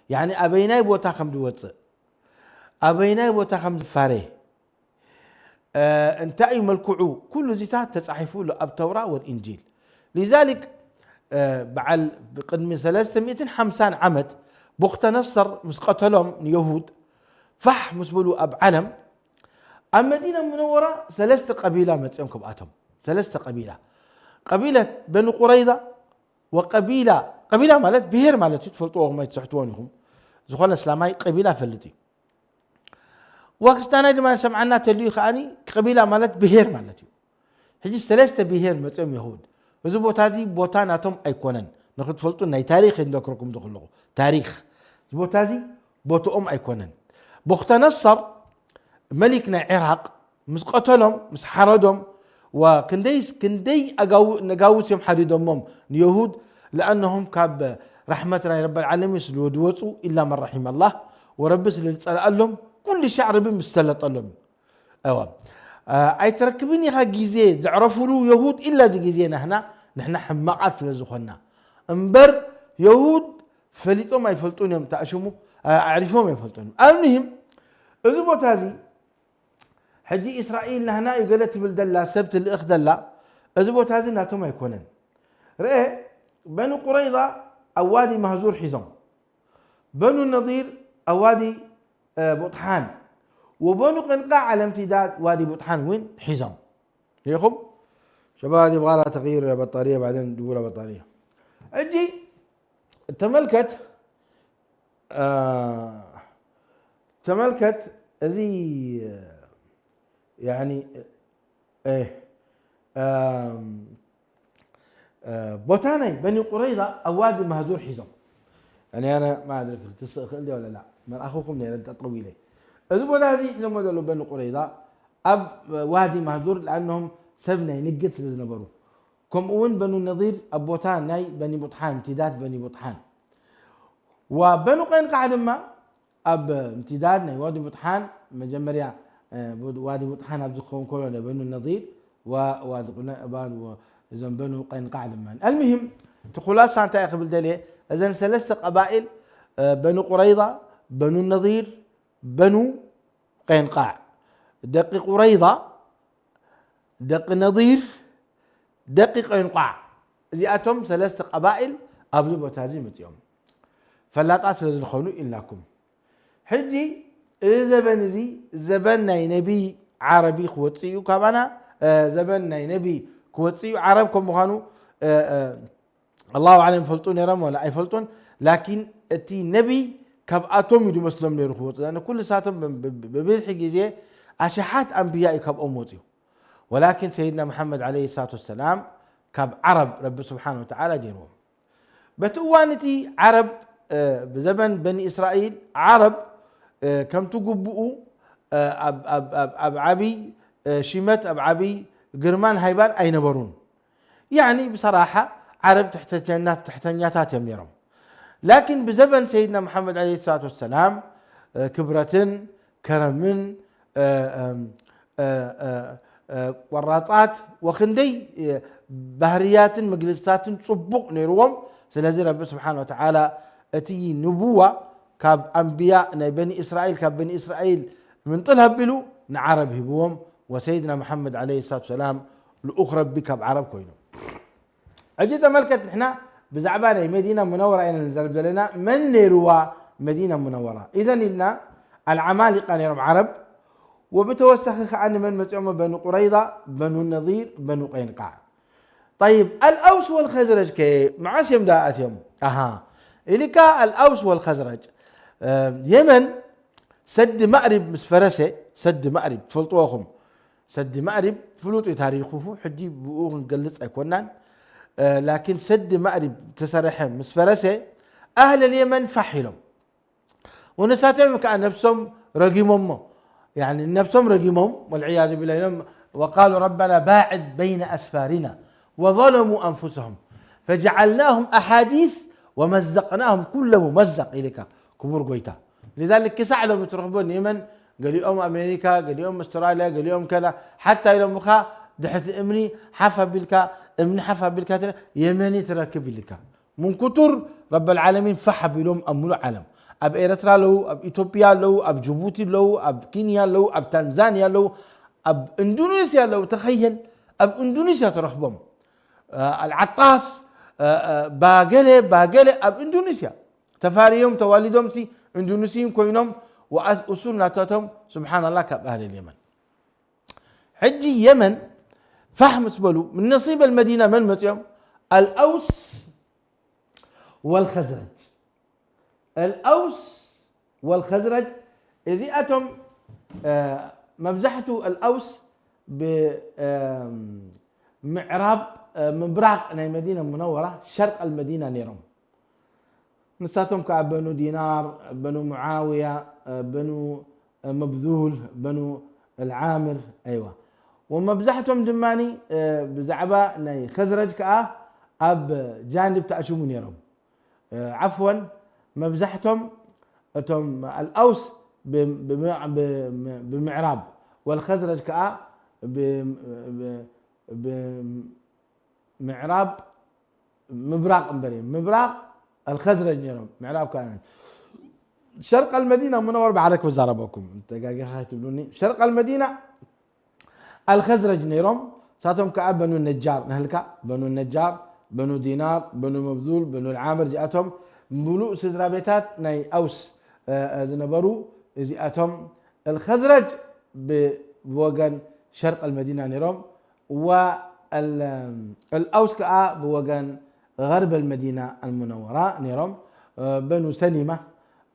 ያዕኒ ኣበይናይ ቦታ ከም ዝወፅእ፣ ኣበይናይ ቦታ ከም ዝፋረ፣ እ፣ እንታይ እዩ መልክዑ፣ ኩሉ እዚታት ተጻሒፉ ኣሎ ኣብ ተውራ ወልኢንጂል። ሊዛሊክ፣ እ፣ በዓል ቅድሚ ሰለስተ ሚእትን ሓምሳን ዓመት ቡኽተነሰር ምስ ቀተሎም ንየሁድ ፋሕ ምስ በሉ ኣብ ዓለም፣ ኣብ መዲና ሙነወራ ሰለስተ ቀቢላ መጺኦም። ካብኣቶም ሰለስተ ቀቢላ፣ ቀቢለት በኒ ቁረይዛ ወቀቢላ፣ ቀቢላ ማለት ብሄር ማለት እዩ፣ ትፈልጥዎ ወይ ትስሕትዎን ኢኹም። ዝኾነ እስላማይ ቀቢላ ፈልጥ እዩ። ወክስታናይ ድማ ሰምዓና ተልዩ ከኣኒ ቀቢላ ማለት ብሄር ማለት እዩ። ሕጂ ሰለስተ ብሄር መጺኦም የሁድ። እዚ ቦታ እዚ ቦታ ናቶም ኣይኮነን። ንክትፈልጡ ናይ ታሪኽ እየ ዝዘክረኩም ዘለኹ። ታሪኽ። እዚ ቦታ እዚ ቦትኦም ኣይኮነን። ቡኽተነሰር መሊክ ናይ ዒራቕ ምስ ቀተሎም፣ ምስ ሓረዶም፣ ወክንደይ፣ ክንደይ ኣጋው-፣ ነጋውስ እዮም ሓሪዶሞም ንየሁድ፣ ለኣነሁም ካብ ራሕመት ናይ ረበል ዓለሚን ስለ ዝወፁ፣ ኢላ መን ረሒመ ኣላህ፣ ወረቢ ስለ ዝፀልኣሎም፣ ኩሉ ሻዕ ረቢ ምስ ሰለጠሎም እዩ። እዋ፣ አ፣ ኣይትረክብን ኢኻ ግዜ ዘዕረፉሉ የሁድ፣ ኢላ እዚ ግዜ ናህና፣ ንሕና ሕማቓት ስለ ዝኾንና። እምበር የሁድ ፈሊጦም ኣይፈልጡን እዮም፣ ተኣሽሙ፣ አ፣ ኣዕሪፎም ኣይፈልጡን እዮም። ኣልሙሂም፣ እዚ ቦታ እዚ፣ ሕጂ እስራኤል ናህና እዩ ገለ ትብል ደላ፣ ሰብ ትልእኽ ደላ፣ እዚ ቦታ እዚ ናቶም ኣይኮነን። ርአ፣ በኑ ቁረይዛ ኣብ ዋዲ ማህዙር ሒዞም፣ በኑ ነዲር ኣብ ዋዲ፣ እ፣ ቡጥሓን፣ ወበኑ ቅንቃዕ ዓለምቲዳድ ዋዲ ቡጥሓን እውን ሒዞም። ሪኢኹም? شباب يبغى لها تغيير بطارية، بعدين تجيبوا لها بطارية. ሕጂ ተመልከት፣ አ፣ ተመልከት፣ እዚ፣ ያኒ፣ እ፣ ኣም፣ እ፣ ቦታ ናይ በኒ ቁረይዛ ኣብ ዋዲ ማህዙር ሒዞም። ያኒ፣ ኣነ ማድሪ ክትስእ እኽእል ድየ ወላ ላ? መርኣኹኹም ነይረ ጠጠው ኢለ። እዚ ቦታ እዚ ሒዞሞ ዘለዉ በኒ ቁረይዛ ኣብ ዋዲ ማህዙር፣ ለኣነሆም ሰብ ናይ ንግድ ስለ ዝነበሩ። ከምኡ እውን በኑ ነዲር ኣብ ቦታ ናይ በኒ ቡጥሓን፣ እምቲዳድ በኒ ቡጥሓን። ወበኑ ቀይንቃዕ ድማ ኣብ እምቲዳድ ናይ ዋዲ ቡጥሓን፣ መጀመርያ፣ እ፣ ዋዲ ቡጥሓን ኣብ ዝኸውን ከሎ ናይ በኑ ነዲር፣ ወ-፣ ዋዲ ቁነ-፣ ባ-፣ ወ-፣ እዞም በኑ ቀይንቃዕ ድማ። ኣልሙሂም፣ እቲ ኹላሳ እንታይ ክብል ደልየ፣ እዘን ሰለስተ ቀባኢል፣ እ፣ በኑ ቁረይዛ፣ በኑ ነዲር፣ በኑ ቀይንቃዕ። ደቂ ቁረይዛ፣ ደቂ ነዲር፣ ደቂ ቀይንቋዕ፣ እዚኣቶም ሰለስተ ቀባኢል ኣብዚ ቦታ እዚ መጺኦም ፈላጣት ስለ ዝኾኑ ኢልናኩም። ሕጂ እዚ ዘበን እዚ ዘበን ናይ ነቢ ዓረቢ ክወጽእ እዩ ካባና፣ እ፣ ዘበን ናይ ነቢ ክወጽእ እዩ። ዓረብ ከም ምዃኑ፣ እ፣ እ፣ ኣላሁ ኣዕለም ይፈልጡ ነይሮም ወላ ኣይፈልጡን፣ ላኪን እቲ ነቢ ካብኣቶም እዩ ዝመስሎም ነይሩ ክወጽእ። ለኣነ ኩሉ ሳቶም ብ-፣ ብ-፣ ብብዝሒ ግዜ ኣሽሓት ኣንብያ እዩ ካብኦም ወጽዩ። ወላኪን ሰይድና መሓመድ ዓለይሂ ሰላቱ ወሰላም ካብ ዓረብ ረቢ ስብሓነ ወተዓላ ገይርዎም። በቲ እዋን እቲ ዓረብ፣ እ፣ ብዘበን በኒ እስራኤል ዓረብ ከምቲ ግቡኡ ኣብ ዓብይ ሽመት ኣብ ዓብይ ግርማን ሃይባን ኣይነበሩን። ያኒ ብሰራሓ ዓረብ ትሕተኛታት እዮም ነይሮም። ላኪን ብዘበን ሰይድና መሓመድ ዓለይሂ ሰላቱ ወሰላም ክብረትን ከረምን ቆራፃት ወክንደይ ባህርያትን መግለፅታትን ፅቡቕ ነይርዎም። ስለዚ ረቢ ስብሓን ወተዓላ እቲ ንቡዋ ካብ ኣንብያ ናይ በኒ እስራኤል ካብ በኒ እስራኤል ምንጥል ኣቢሉ ንዓረብ ሂብዎም። ወሰይድና መሓመድ ዓለይሂ ሰላቱ ሰላም ልኡኽ ረቢ ካብ ዓረብ ኮይኑ። ሕጂ ተመልከት፣ ንሕና ብዛዕባ ናይ መዲና ሙነወራ ኢና ንዛረብ ዘለና። መን ነይርዋ መዲና ሙነወራ? ኢዘን ኢልና ኣልዓማሊቃ ነይሮም ዓረብ፣ ወብተወሳኺ ከኣ ንመን መጺኦም? በኑ ቁረይዛ፣ በኑ ነዚር፣ በኑ ቀይንቃዕ። ጠይብ፣ ኣልኣውስ ወልኸዝረጅ ከ መዓስ እዮም ደኣ ኣትዮም? ኣሃ ኢልካ፣ ኣልኣውስ ወልኸዝረጅ የመን ሰዲ ማእሪብ ምስ ፈረሰ፣ ሰዲ ማእሪብ ትፈልጥዎ ኢኹም። ሰዲ ማእሪብ ፍሉጥ እዩ ታሪኹ፣ ሕጂ ብኡ ክንገልጽ ኣይኮናን። ላኪን ሰዲ ማእሪብ ተሰረሐ ምስ ፈረሰ ኣህለል የመን ፋሕ ኢሎም። ወነሳቶም ከዓ ነብሶም ረጊሞሞ። ያኒ ነብሶም ረጊሞም፣ ወልዕያዙ ቢላህ ኢሎም፣ وقالوا ربنا باعد بين أسفارنا وظلموا أنفسهم فجعلناهم أحاديث ومزقناهم كل ممزق ኢልካ ክቡር ጎይታ። لذلك ክሳዕ ሎም ትረኽቦ ንየመን ገሊኦም ኣሜሪካ፣ ገሊኦም ኣስትራልያ፣ ገሊኦም ከላ ሓታ ኢሎምኻ ድሕቲ እምኒ ሓፍ ኣቢልካ እምኒ ሓፍ ኣቢልካ የመኒ ትረክብ ኢልካ። ምን ኩቱር ረበል ዓለሚን ፋሕ ኣቢሎም ኣብ ሙሉእ ዓለም። ኣብ ኤረትራ ኣለዉ፣ ኣብ ኢትዮጵያ ኣለዉ፣ ኣብ ጅቡቲ ኣለዉ፣ ኣብ ኪንያ ኣለዉ፣ ኣብ ታንዛንያ ኣለዉ፣ ኣብ እንዱኒስያ ኣለዉ። ተኸየል ኣብ እንዱኒስያ ተረኽቦም። ኣልዓጣስ ባገለ ባገለ ኣብ እንዱኒስያ ተፋርዮም ተዋሊዶምሲ እንዱኒስይን ኮይኖም ወኣስ እሱል ናታቶም ስብሓንላ ካብ ኣህለል የመን። ሕጂ የመን ፋሕ ምስ በሉ ምን ነሲበል መዲና መን መፅኦም? ኣልኣውስ ወልኸዝረጅ። ኣልኣውስ ወልኸዝረጅ እዚኣቶም መብዛሕቱ ኣልኣውስ ብምዕራብ ምብራቕ ናይ መዲና ሙነወራ ሸርቅ ኣልመዲና ነይሮም። ንሳቶም ከዓ በኑ ዲናር፣ በኑ ሙዓውያ፣ በኑ መብዙል፣ በኑ ኣልዓምር። ኣይዋ ወመብዛሕቶም ድማ ብዛዕባ ናይ ኸዝረጅ ከዓ ኣብ ጃንብ ተኣሽሙ ነይሮም። ዓፍወን መብዛሕቶም እቶም ኣልኣውስ ብምዕራብ ወልኸዝረጅ ከዓ ብምዕራብ ምብራቕ እምበር እዮም። ምብራቕ ኣልኸዝረጅ ነይሮም፣ ምዕራብ ከዓ ሸርቅ ኣልመዲና ሙነወር ባዕለይ ክዛረበኩም ተጋጊኻ ኣይትብሉኒ። ሸርቅ ኣልመዲና ኣልኸዝረጅ ነይሮም። ሳቶም ከዓ በኑ ነጃር ናህልካ፣ በኑ ነጃር፣ በኑ ዲናር፣ በኑ መብዙል፣ በኑ ልዓምር፣ እዚኣቶም ምሉእ ስድራ ቤታት ናይ ኣውስ ዝነበሩ እዚኣቶም ኣልኸዝረጅ ብወገን ሸርቅ ኣልመዲና ነይሮም። ወኣልኣውስ ከዓ ብወገን غرب المدينة المنورة ነይሮም። በኑ ሰሊማ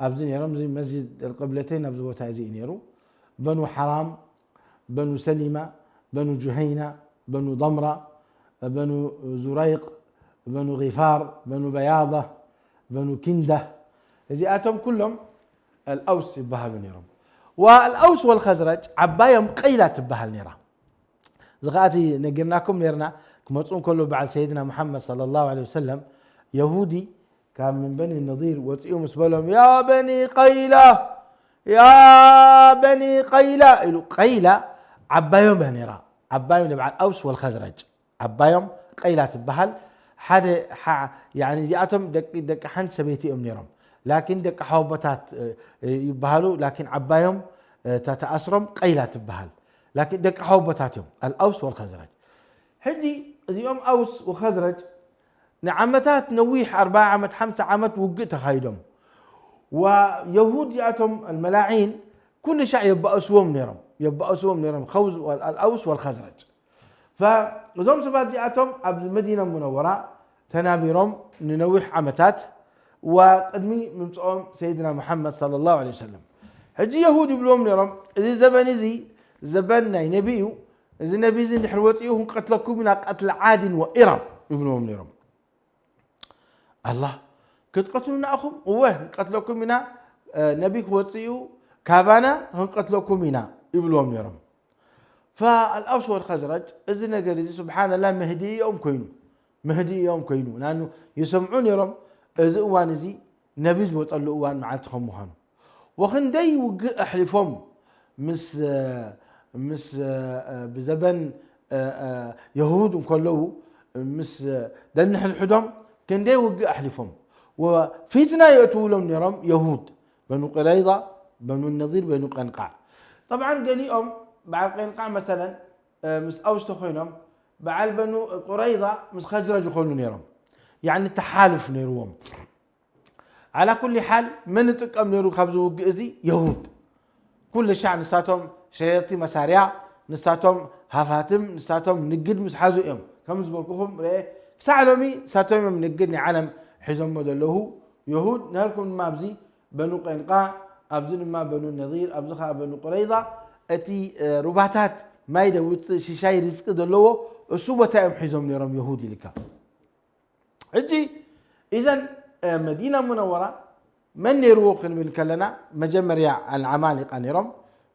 ኣብዚ ነይሮም። እዚ መስጅድ ኣልቅብለተይን ኣብዚ ቦታ እዚ እዩ ነይሩ። በኑ ሓራም፣ በኑ ሰሊማ፣ በኑ ጁሀይና፣ በኑ ضمرة፣ በኑ ዙረይቅ፣ በኑ ጊፋር፣ በኑ በያضة፣ በኑ ኪንዳ፣ እዚኣቶም ኩሎም ኣልኣውስ ይበሃሉ ነይሮም። ወኣልኣውስ ወልኸዝረጅ ዓባዮም ቀይላ ትበሃል ነይራ። እዚ ከኣ እቲ ነጊርናኩም ነይርና፣ ክመፁ እንከሎ በዓል ሰይድና መሓመድ صلى الله عليه وسلم የሁዲ ካብ ምን በኒ ነዲር ወፂኡ ምስ በሎም ያ በኒ ቀይላ፣ ያ በኒ ቀይላ ኢሉ። ቀይላ ዓባዮም እያ ነይራ። ዓባዮም ንበዓል ኣውስ ወልኸዝረጅ ዓባዮም ቀይላ ትበሃል። ሓደ እዚኣቶም ደቂ ሓንቲ ሰበይቲ እዮም ነይሮም። ላኪን ደቂ ሓወቦታት ይበሃሉ። ላኪን ዓባዮም እታ ተኣስሮም ቀይላ ትበሃል። ላኪን ደቂ ሓወቦታት እዮም ኣልኣውስ ወልኸዝረጅ። ሕጂ እዚኦም ኣውስ ወኸዝረጅ ንዓመታት ነዊሕ ኣርባዓ ዓመት ሓምሳ ዓመት ውግእ ተኻይዶም። ወየሁድ እዚኣቶም ኣልመላዒን ኩሉ ሻዕ የባእስዎም ነይሮም፣ የባእስዎም ነይሮም፣ ኣልኣውስ ወልኸዝረጅ። እዞም ሰባት እዚኣቶም ኣብ መዲና ሙነወራ ተናቢሮም ንነዊሕ ዓመታት ወቅድሚ ምምፅኦም ሰይድና ሙሓመድ صلى الله عليه وسلم። ሕጂ የሁድ ይብልዎም ነይሮም፣ እዚ ዘበን እዚ ዘበን ናይ ነቢ እዩ። እዚ ነቢ እዚ እንድሕር ወፂኡ ክንቀትለኩም ኢና፣ ቀትለ ዓድን ወኢራም ይብልዎም ነይሮም። ኣላ ክትቀትሉና ኢኹም? እወ ክንቀትለኩም ኢና። ነቢ ክወፅእ እዩ። ካባና ክንቀትለኩም ኢና ይብልዎም ነይሮም። فالأوس والخزرج እዚ ነገር እዚ ስብሓንላ መህድኢኦም ኮይኑ መህድኢኦም ኮይኑ ናኑ ይሰምዑ ነይሮም። እዚ እዋን እዚ ነቢ ዝመፀሉ እዋን መዓልቲ ከም ምዃኑ ወክንደይ ውግእ ኣሕሊፎም ምስ ምስ ብዘበን የሁድ እንከለዉ ምስ ደንሕድሕዶም ክንደይ ውግእ ኣሕሊፎም ወፊትና የእትውሎም ነይሮም የሁድ በኑ ቁረይዛ በኑ ነዚር በኑ ቀንቃዕ። ጠብዓን ገሊኦም በዓል ቀንቃዕ መሰለን ምስ ኣውስ ተኮይኖም በዓል በኑ ቁረይዛ ምስ ከዝረጅ ይኮኑ ነይሮም። ያኒ ተሓሉፍ ነይርዎም። ዓላ ኩሊ ሓል መን ይጥቀም ነይሩ ካብዚ ውግእ እዚ? የሁድ። ኩሉ ሻዕ ንሳቶም ሸየጥቲ መሳርያ፣ ንሳቶም ሃፋትም፣ ንሳቶም ንግድ ምስ ሓዙ እዮም። ከም ዝበልኩኹም ርኤ ክሳዕ ሎሚ ንሳቶም እዮም ንግድ ናይ ዓለም ሒዞሞ ዘለዉ የሁድ። ነርኩም ድማ ኣብዚ በኑ ቀይንቃዕ፣ ኣብዚ ድማ በኑ ነዚር፣ ኣብዚ ከዓ በኑ ቁረይዛ እቲ ሩባታት ማይ ደውፅእ ሽሻይ ርዝቂ ዘለዎ እሱ ቦታ እዮም ሒዞም ነይሮም የሁድ ኢልካ። ሕጂ ኢዘን መዲና ሙነወራ መን ነይርዎ ክንብል ከለና መጀመርያ ኣልዓማሊቃ ነይሮም።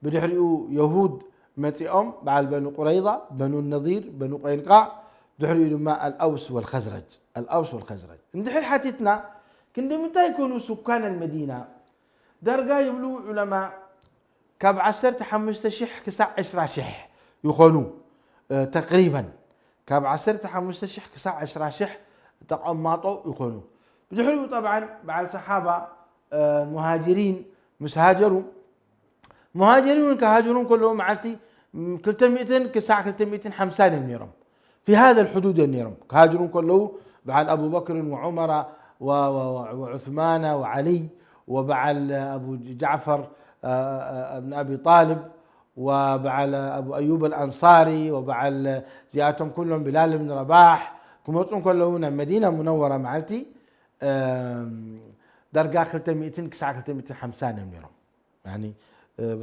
ብድሕሪኡ የሁድ መፂኦም በዓል በኑ ቁረይዛ፣ በኑ ነዚር፣ በኑ ቆይንቃዕ፣ ድሕሪኡ ድማ ኣልኣውስ ወልኸዝረጅ ኣልኣውስ ወልኸዝረጅ። እንድሕር ሓቲትና ክንዲ ምንታይ ይኮኑ ሱካን ኣልመዲና ደርጋ ይብሉ ዑለማ ካብ ዓሰርተ ሓሙሽተ ሽሕ ክሳዕ ዕስራ ሽሕ ይኾኑ ተቅሪበን ካብ ዓሰርተ ሓሙሽተ ሽሕ ክሳዕ ዕስራ ሽሕ ተቐማጦ ይኾኑ። ብድሕሪኡ ጠብዓን በዓል ሰሓባ ሙሃጅሪን ምስ ሃጀሩ ሙሃጅሪን እውን ክሃጅሩ ከለዉ መዓልቲ ክልተ ሚእትን ክሳዕ ክልተ ሚእትን ሓምሳን እዮም ነይሮም في هذا الحدود እዮም ነይሮም ክሃጅሩ ከለዉ በዓል ኣቡበክርን ወዑመራ ወዑስማና ወዓሊይ ወበዓል ኣቡ ጃዕፈር እብን ኣቢ ጣልብ ወበዓል ኣቡ ኣዩብ ኣልኣንሳሪ ወበዓል እዚኣቶም ኩሎም ቢላል እብን ረባሕ ክመፁ ከለዉ ናብ መዲና ሙነወራ መዓልቲ ዳርጋ ክልተ ሚእትን ክሳዕ ክልተ ሚእትን ሓምሳን እዮም ነይሮም።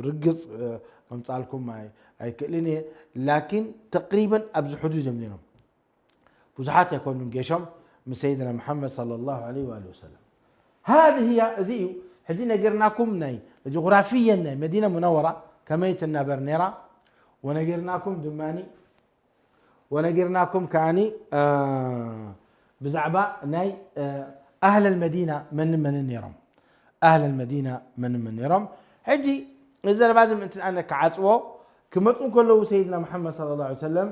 ርግፅ ከምፃልኩም ኣይክእልን እየ ላኪን ተቅሪበን ኣብዚ ሕዱድ እዮም ነይሮም። ብዙሓት ኣይኮኑን ጌሾም ምስ ሰይድና መሓመድ صلى الله عليه وآله وسلم هذه هي እዚ እዩ ሕጂ ነጊርናኩም ናይ ጅغራፊየን ናይ መዲና ሙነወራ ከመይ ትናበር ነይራ ወነጊርናኩም ድማ ወነጊርናኩም ከዓኒ ብዛዕባ ናይ ኣህል መዲና መን መን ነይሮም ኣህል መዲና መን መን ነይሮም ሕጂ እዚ ዘረባ እዚ ምእንቲ ኣነ ክዓፅዎ ክመፁ ከለዉ ሰይድና መሓመድ صلى الله عليه وسلم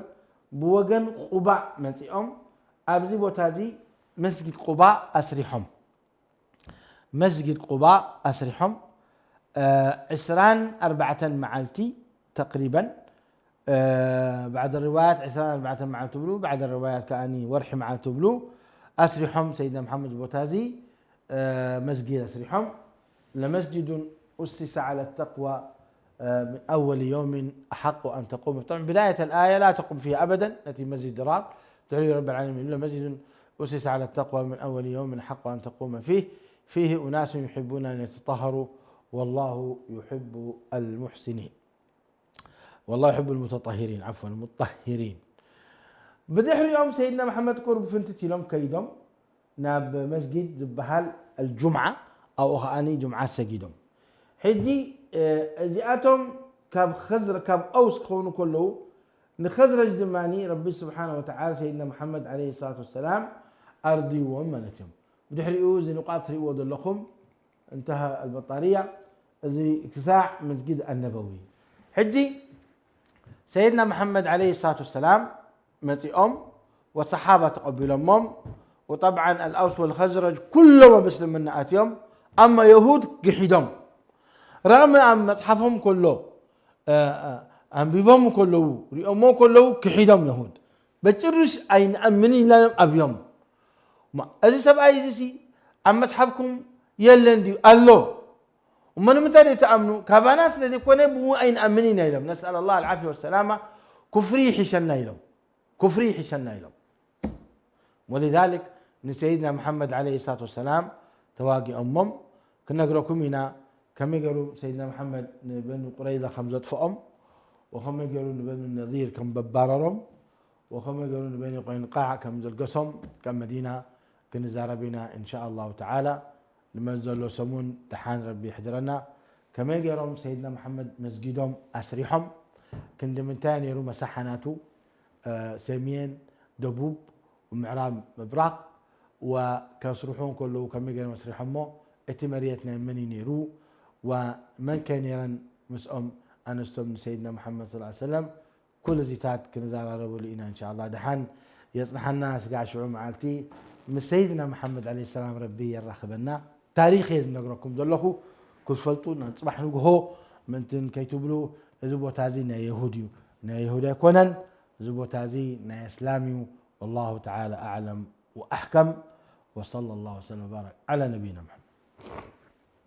ብወገን ቁባእ መፂኦም ኣብዚ ቦታ እዚ መስጊድ ቁባእ ኣስሪሖም መስጊድ ቁባእ ኣስሪሖም ዕስራን ኣርባዕተን መዓልቲ ተቅሪበን بعض الروايات ዕስራን ኣርባዕተን መዓልቲ ትብሉ بعض الروايات ከኣ ወርሒ መዓልቲ ትብሉ ኣስሪሖም ሰይድና መሓመድ ቦታ እዚ መስጊድ ኣስሪሖም لمسجد أسس على التقوى من أول يوم أحق أن تقوم طبعا بداية الآية لا تقوم فيها أبدا نتي مسجد ضرار دعي رب العالمين إلا مسجد أسس على التقوى من أول يوم أحق أن تقوم فيه فيه أناس يحبون أن يتطهروا والله يحب المحسنين والله يحب المتطهرين عفوا المطهرين ብድሕሪኦም ሰይድና መሓመድ ቁሩብ ፍንትት ኢሎም ከይዶም ናብ መስጊድ ዝበሃል ኣልጁምዓ ኣብኡ ከዓኒ ጁምዓ ሰጊዶም ሕጂ እዚኣቶም ካብ ኸዝረ ካብ ኣውስ ክኾኑ ከለዉ ንኸዝረጅ ድማ ረቢ ስብሓን ወተዓላ ሰይድና መሓመድ ለ ሰላት ወሰላም ኣርድይዎም ማለት እዮም ብድሕሪኡ እዚ ንቋት ትሪእዎ ዘለኹም انتهى البطارية እዚ ክሳዕ መስጊድ ኣነበዊ ሕጂ ሰይድና መሓመድ ለ ሰላት ወሰላም መፂኦም ወሰሓባ ተቐቢሎሞም وطبعا الأوس والخزرج ኩሎም ኣብ እስልምና ኣትዮም ኣማ የሁድ ክሒዶም ረغم ኣብ መፅሓፎም ከሎ ኣንቢቦም ከለዉ ሪኦሞ ከለዉ ክሒዶም የሁድ በጭርሽ ኣይንኣምን ኢሎም ኣብዮም እዚ ሰብኣይ እዚ ኣብ መፅሓፍኩም የለን ድዩ ኣሎ እሞ ንምንታይ ዘይትኣምኑ ካባና ስለ ዘይኮነ ብኡ ኣይንኣምን ኢና ኢሎም نسأل الله العافية والسلامة ኩፍሪ ይሕሸና ኢሎም ኩፍሪ ይሕሸና ኢሎም ولذلك ንሰይድና መሓመድ ለ ሰላት ወሰላም ተዋጊኦሞም ክነግረኩም ኢና ከመይ ገይሩ ሰይድና መሓመድ ንበኑ ቁረይዛ ከም ዘጥፍኦም ወከመይ ገይሩ ንበኑ ነዚር ከም በባረሮም ወከመይ ገይሩ ንበኒ ቆይንቃዕ ከም ዘልገሶም ካብ መዲና ክንዛረብ ኢና እንሻ ኣላሁ ተዓላ ንመን ዘሎ ሰሙን ደሓን ረቢ ይሕድረና ከመይ ገይሮም ሰይድና መሓመድ መስጊዶም ኣስሪሖም? ክንዲ ምንታይ ነይሩ መሳሓናቱ? ሰሜን፣ ደቡብ፣ ምዕራብ፣ ምብራቕ ወከስርሑ እንከለዉ ከመይ ገይሮም ኣስሪሖሞ? እቲ መሬት ናይ መን እዩ ነይሩ? ወመን ከ ነይረን ምስኦም ኣንስቶም ንሰይድና መሓመድ ሰለላሁ ዐለይሂ ወሰለም? ኩሉ እዚታት ክንዘራረበሉ ኢና እንሻላ። ደሓን የጽንሓና። ስጋዕ ሽዑ መዓልቲ ምስ ሰይድና መሓመድ ዓለይሂ ሰላም ረቢ የራኽበና። ታሪኽ እየ ዝነግረኩም ዘለኹ ክትፈልጡ፣ ናብ ጽባሕ ንግሆ ምእንትን ከይትብሉ። እዚ ቦታ እዚ ናይ የሁድ እዩ፣ ናይ የሁድ ኣይኮነን። እዚ ቦታ እዚ ናይ እስላም እዩ። ወላሁ ተዓላ ኣዕለም ወኣሕከም። ወሰለ ላሁ ወሰለም ወባረክ ዓላ ነቢይና መሓመድ።